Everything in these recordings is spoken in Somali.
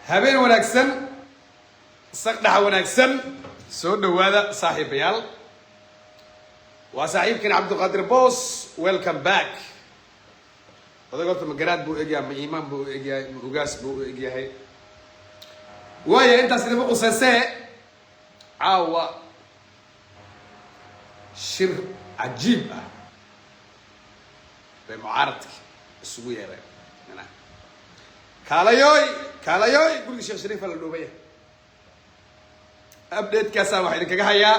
Habeen wanaagsan, saqdhaxa wanaagsan, soo dhowaada saaxiibayaal. Waa saaxiibkiin Cabdiqaadir Boos. Welcome back. Odag horta ma garaad buu egyahay, ma iimaan buu u egyahay, ma ugaas buu u egyahay? Waaya, intaas idima quseysee. Caawa shir cajiib ah bay mucaaradki isugu yeereen. Kaalayoy, kaalayoy, guriga Sheekh Shariifa la dhoobaya. Update-kaasaa waxaa idinkaga hayaa.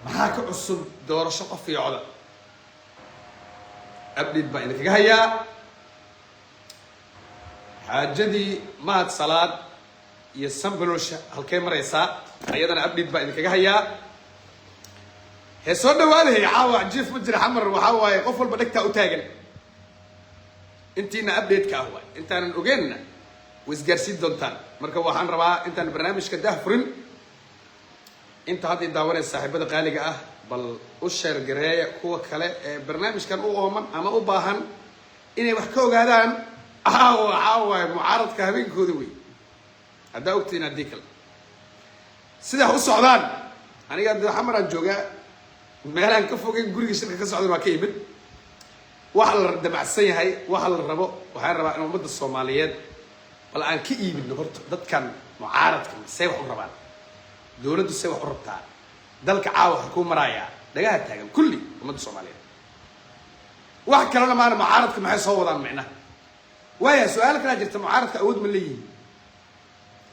Maxaa ka cusub doorasho qof iyo coda? Update baan idinkaga hayaa. Xaajadii Mahad Salaad iyo Sambalosha halkay maraysaa? Ayadana update baan idinkaga hayaa. Hee, soo dhawaadahay. Caawa jiif ma jira Xamar. Waxaa waaye qof walba dhegtaa u taagan. Intiina update-ka ah waay, intaanan ogeenna way isgaarsiin doontaan. Marka waxaan rabaa intaan barnaamijka dah furin, inta hadda i daawanaysa, saaxiibada qaaliga ah, bal u share gareeya kuwa kale ee barnaamijkan u ooman ama u baahan inay wax ka ogaadaan. Caawa caawa mucaaradka habeenkooda wey. Haddaa ogtihiin, haddii kale sidaa u socdaan. Aniga de Xamaraan joogaa, meelaan ka fogeyn guriga shirka ka socdan waa ka yimid. Waxa la damacsan yahay, waxa la rabo, waxaan rabaa in ummadda Soomaaliyeed bal aan ka iibino horta dadkan mucaaradka see wax u rabaan, dowladdu see wax u rabtaa, dalka caawa halkuu maraayaa. Dhagaha taagan kulli ummadda Soomaaliyeed. Wax kalena maana, mucaaradka maxay soo wadaan micnaha? Waaya, su-aal kalaa jirta: mucaaradka awood ma leeyihiin?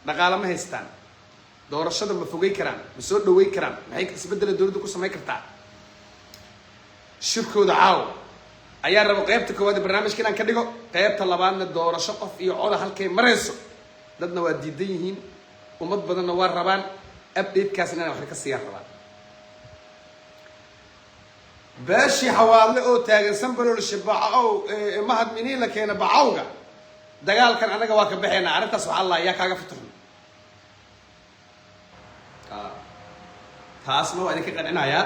Dhaqaale ma haystaan? Doorashada ma fogey karaan? Ma soo dhaweyn karaan? Maxay isbeddela dowladda ku samayn kartaa? Shirkooda caawa ayaa rabo qeybta koowaad ee barnaamijka inaan ka dhigo. Qeybta labaadna doorasho qof iyo coda halkay marayso. Dadna waa diidan yihiin, ummad badanna waa rabaan. Update-kaas inaan waxba ka siiyaan rabaan. Beeshii Xawaadle oo taagan Sambalolshe Bacow, Mahad miniin la keena bacowga, dagaalkan annaga waa ka baxaynaa. Arrintaas waxaa la yaa kaaga futuxno, taasna waa idinka qancinayaa.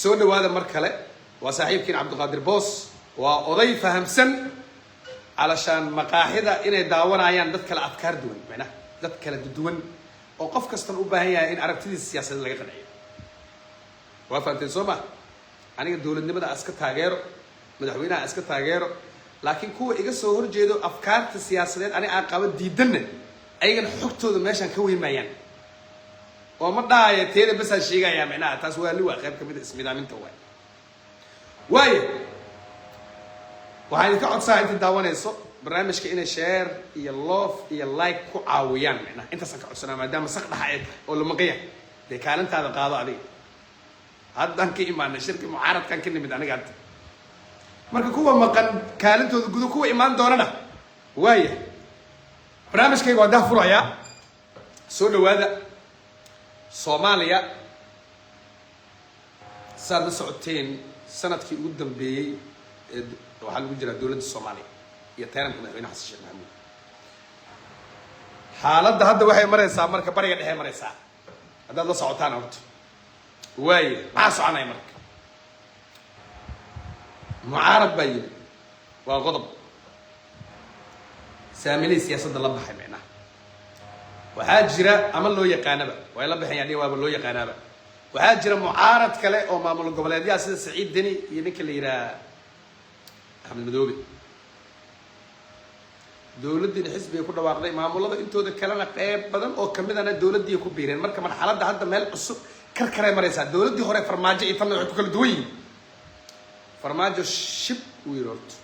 Soo dhawaada mar kale. Waa saaxiibkiin Cabdiqaadir Boos. Waa oday fahamsan calashaan maqaaxida inay daawanayaan dad kale afkaar duwan, macnaha dad kala duwan oo qof kastan u baahan yahay in aragtidiisa siyaasadeed laga qanciyo. Waa fahamteen, soo ma? Aniga dowladnimada a iska taageero, madaxweynaha a iska taageero, laakiin kuwa iga soo horjeedo, afkaarta siyaasadeed ani aan qaba diidanna, ayagana xogtooda meeshaan ka weyn maayaan oo ma dhahaya teeda basaan sheegayaa. Macnaha taas waa liwa qayb kamid a ismidaaminta waay. Waayo, waxaan idinka codsaha inta daawanayso barnaamijka inay share iyo love iyo like ku caawiyaan. Macnaha intaasaan ka codsanaa, maadaama saq dhaxa ay tahay oo la maqan yahay. Dee kaalintaada qaado adiga. Haddaan ka imaanay shirki mucaaradkaan ka nimid aniga hadda. Marka kuwa maqan kaalintooda gudo, kuwa imaan doonana waaya. Barnaamijkayga waa dah furayaa. Soo dhawaada. Soomaaliya, saad la socoteen, sanadkii ugu dambeeyey ee waxaa lagu jiraa dowladda Soomaaliya iyo tayranka madaxweyne Xasan Sheekh Maxamuud. Xaaladda hadda waxay maraysaa marka Bariga Dhexe maraysaa, haddaad la socotaan horta. Waaya, maxaa soconaya marka? Mucaarad baa yimi, waa qodob. Saamilihii siyaasadda la baxay, micnaha waxaa jira ama loo yaqaanaba way la baxeen yadhi, waaba loo yaqaanaaba. Waxaa jira mucaarad kale oo maamul goboleedyaha, sida Saciid Deni iyo ninka la yidhaha Axmed Madoobe. Dowladdiina xisbiga ku dhawaaqday, maamulada intooda kalena qeyb badan oo kamidana dowladdii ku biireen. Marka marxaladda hadda meel cusub karkaray maraysaa. Dowladdii hore Farmaajo iyo tanna waxay ku kala duwan yihiin, Farmaajo shib uu yidhi horto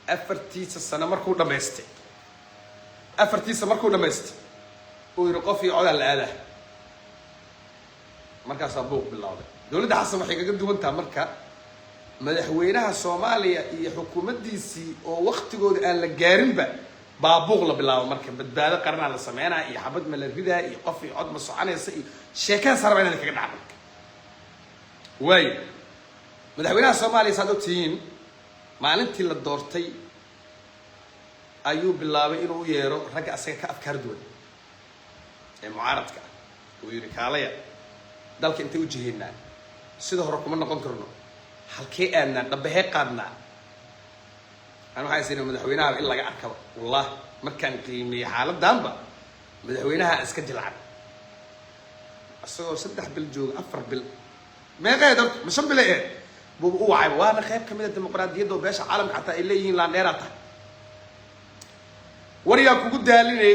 4-tiisa sano markuu dhamaystay, 4-tiisa markuu dhamaystay uu yidhi qof iyo codaa la aadaa. Markaasaa buuq bilowday. Dowladda Xasan waxay kaga duwan taha marka madaxweynaha Soomaaliya iyo xukuumaddiisii oo waktigooda aan la gaarinba baa buuq la bilaabo. Marka badbaado qaranaa la sameynaa iyo xabad ma la ridaa iyo qof iyo cod ma soconaysa iyo sheekadaas raba inaan kaga dhaca. Marka waayo, madaxweynaha Soomaaliya, saad ogtihiin, maalintii la doortay ayuu bilaabay inuu u yeero ragga asaga ka afkaar duwan ee mucaaradka ah. Uu yidhi: "Kaalaya, dalka intay u jihaynaa? Sida hore kuma noqon karno. Halkee aadnaa? Dhabahee qaadnaa?" Aan waxaa isiri madaxweynaha in laga arkaba. Wallah, markaan qiimeeyey xaaladanba, madaxweynaha iska jilcan, isagoo 3 bil jooga, 4 bil, meeqeed horta, ma 5 bil ay ahayd, buuba u wacayba. Waana qayb kamid a dimuqraadiyadda oo beesha caalamka xataa ay leeyihiin laandheeraa tahay. War yaa kugu daaline,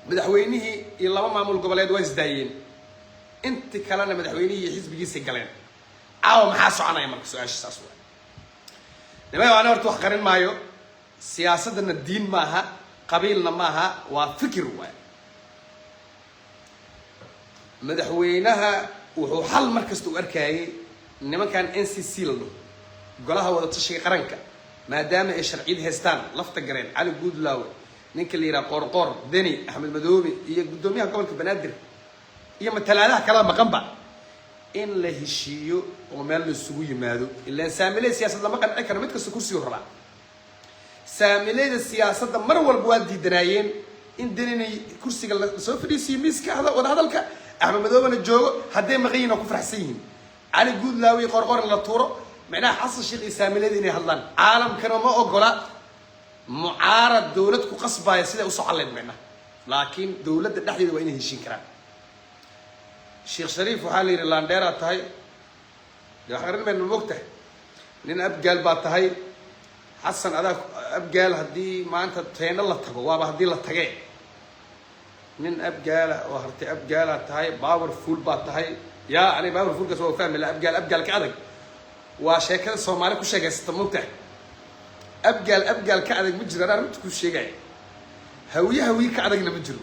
madaxweynihii iyo laba maamul goboleed waa isdaayeen, inti kalena madaxweynihii iyo xisbigiisay galeen. Caawa maxaa soconaya? Marka su-aasha saas waa. Nimayo, ana horta wax qarin maayo. Siyaasadana diin maaha, qabiilna maaha, waa fikir waay. Madaxweynaha wuxuu xal mar kasta u arkayay nimankan NCC la dhaho, golaha wada tashiga qaranka, maadaama ay sharciyad haystaan, Lafta Gareen, Cali Guudlaawe, ninka la yidhaha Qoorqoor, Deni, Axmed Madoobe iyo guddoomiyaha gobolka Banaadir iyo matalaadaha kala maqanba, in la heshiiyo oo meel la isugu yimaado. Ilaan saamiley siyaasad lama qanci karo, mid kasta kursigu rabaa. Saamileyda siyaasadda mar walba waa diidanaayeen in Denina kursiga lasoo fadhiisiyo miiska wada hadalka, Axmed Madoobena joogo. Hadday maqan yihin oo ku faraxsan yihiin, Cali Guudlaawe iyo Qoorqoorna la tuuro, micnaha Xasan Sheekh iyo saamileyda inay hadlaan. Caalamkana ma ogola mucaarad dowlad ku qasbaya siday usoo calleyd micnaha, laakiin dowladda dhexdeeda waa inay heshiin karaan. Sheekh Shariif waxaa la yidhi, laandheeraad tahay, dee wax qaran mayna, ma og tahay, nin Abgaal baa tahay. Xasan, adaa Abgaal, haddii maanta teeno la tago, waaba haddii la tagee, nin Abgaala oo hartay Abgaalaa tahay, powerful baa tahay. Yaa aniga powerfulkaas waa fahmi la. Abgaal, Abgaal ka adag waa sheekada Soomaali ku sheegaysata, mogtahay? Abgaal, Abgaal ka adag ma jiro. Anaa runta kuu sheegaya. Hawiye, Hawiye ka adagna ma jiro.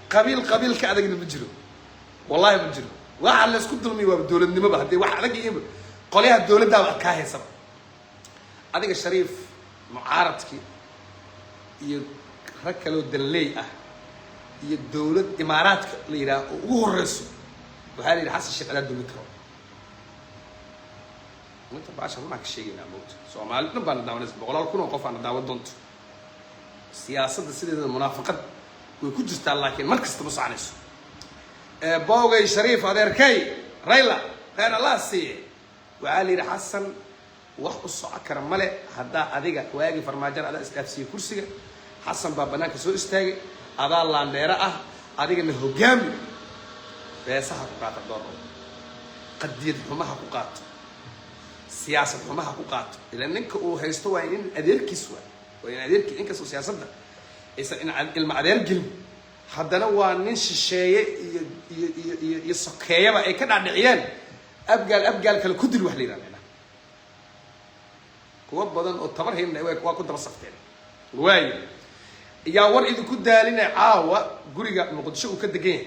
Qabiil, qabiil ka adagna ma jiro, wallahi ma jiro. Waxa la isku dulmiya waaba dowladnimoba. Haddii wax adag iyo qolyaha dowladdaaba adkaa haysaba. Adiga Shariif, mucaaradkii iyo rag kaloo danley ah iyo dowlad Imaaraadka la yidhaha oo ugu horeyso, waxaa la yidhi Xasan Sheekh adaa dumi karo. Inta baasha runaan ka sheegaynaa, moogta, Soomaali dhan baana daawanaysa, boqolaal kun oo qof aana daawan doonto. Siyaasadda sideedana munaafaqad way ku jirtaa, laakiin mar kasta ma soconayso. Boogay Shariif adeerkay Rayla, khayr Allah siiye, waxaa la yidhi Xasan wax u soco kara male haddaa adiga waagii Farmaajana adaa isdhaafsiiyey kursiga. Xasan baa banaanka soo istaagay, adaa laandheero ah, adigana hogaami. Beesaha ku qaata dooro, qadiyad xumaha ku qaato, siyaasad xumaha ku qaato. Ila ninka uu haysto waa in adeerkiis waay, waa in adeerkii, inkastoo siyaasadda aysan in ilma adeer gelin, haddana waa nin shisheeye iyo sokeeyaba ay ka dhaadhiciyeen Abgaal, Abgaal kale ku dil wax la yidhahda. Kuwa badan oo tabar hayn waa ku daba safteen. Waayo, yaa war idinku daalinay, caawa guriga Muqdisho uu ka degan yahay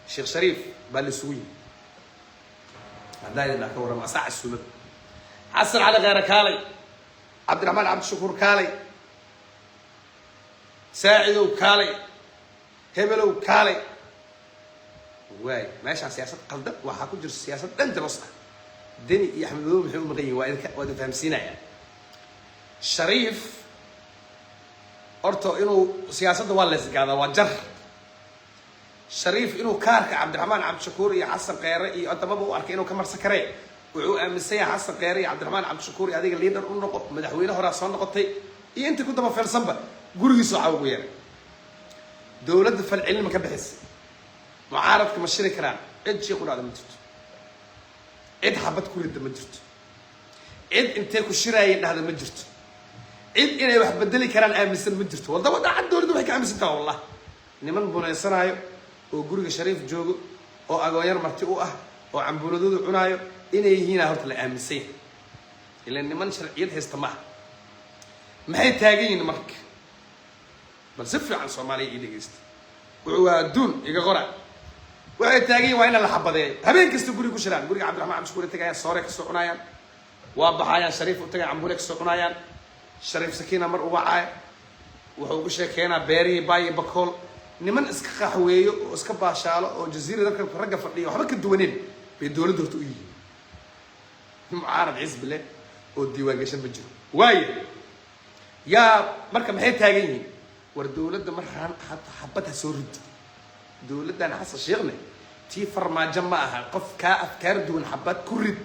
Sheekh Shariif baa la isugu yimi. Haddaa idin ka warrama, asaa casuumada. Xasan Cali Kheyre kaalay, Cabdiraxmaan Cabdishakuur kaalay, Saacidow kaalay, hebelow kaalay. Waay, meeshaan siyaasad qaldan waxaa ku jirta, siyaasad dangerous ah. Deni iyo Axmed Madow maxay u maqan yihin? Waa idinka, waa idin fahamsiinaya. Shariif horta inuu siyaasadda waa laysgaadaa, waa jar. Shariif inuu kaarka Cabdiraxmaan Cabdishakuur iyo Xasan Kheyre iyo adamaba u arkay inuu ka marsan karee, wuxuu aaminsan yahay Xasan Kheyre iyo Cabdiraxmaan Cabdishakuur iyo adiga leader u noqo, madaxweyne horaa soo noqotay iyo intii ku daba feelsanba. Gurigiisa waxaa ugu yeeray. Dowladda falcelin ma ka bixisay? Mucaaradka ma shiri karaan? Cid shii ku dhacda ma jirto, cid xabad ku ridda ma jirto, cid intee ku shiraayeen dhahda ma jirto, cid inay wax bedeli karaan aaminsan ma jirto. Wadaba dhacad dowladda waxay ka aaminsan taha, wallah, niman bunaysanaayo oo guriga Shariif joogo oo agoonyar marti u ah oo cambuuladoodu cunaayo inay yihiinaa horta la aaminsan yahay. Ilaan niman sharciyad haysta maaha. Maxay taagan yihiin marka? Bal si fiican Soomaaliya ii dhegeysta. Wuxuu waa adduun iga qora. Waxay taagan yihin waa ina la xabadeeyo. Habeen kasta guriga ku shiraan, guriga Cabdiraxmaan Cabdishakuur ay tagayaan, soore kasoo cunaayaan, waa baxayaan, Shariif u tagayaan, cambuule kasoo cunaayaan. Shariif Sakiina mar u wacaaya, wuxuu ugu sheekeynaa beerihii Baayi Bakool. Niman iska qaxweeyo oo iska baashaalo oo jaziira dadka ragga fadhiya waxba ka duwaneen bay dowladda horta u yihiin. Mucaarad xisbi leh oo diiwaan gashan ma jiro. Waayo, yaa marka maxay taagan yihiin? War dowladda markaan xabad ha soo riddo. Dowladdan Xasan Sheekhne tii Farmaajo ma aha. Qof kaa afkaar duwan xabad ku rid.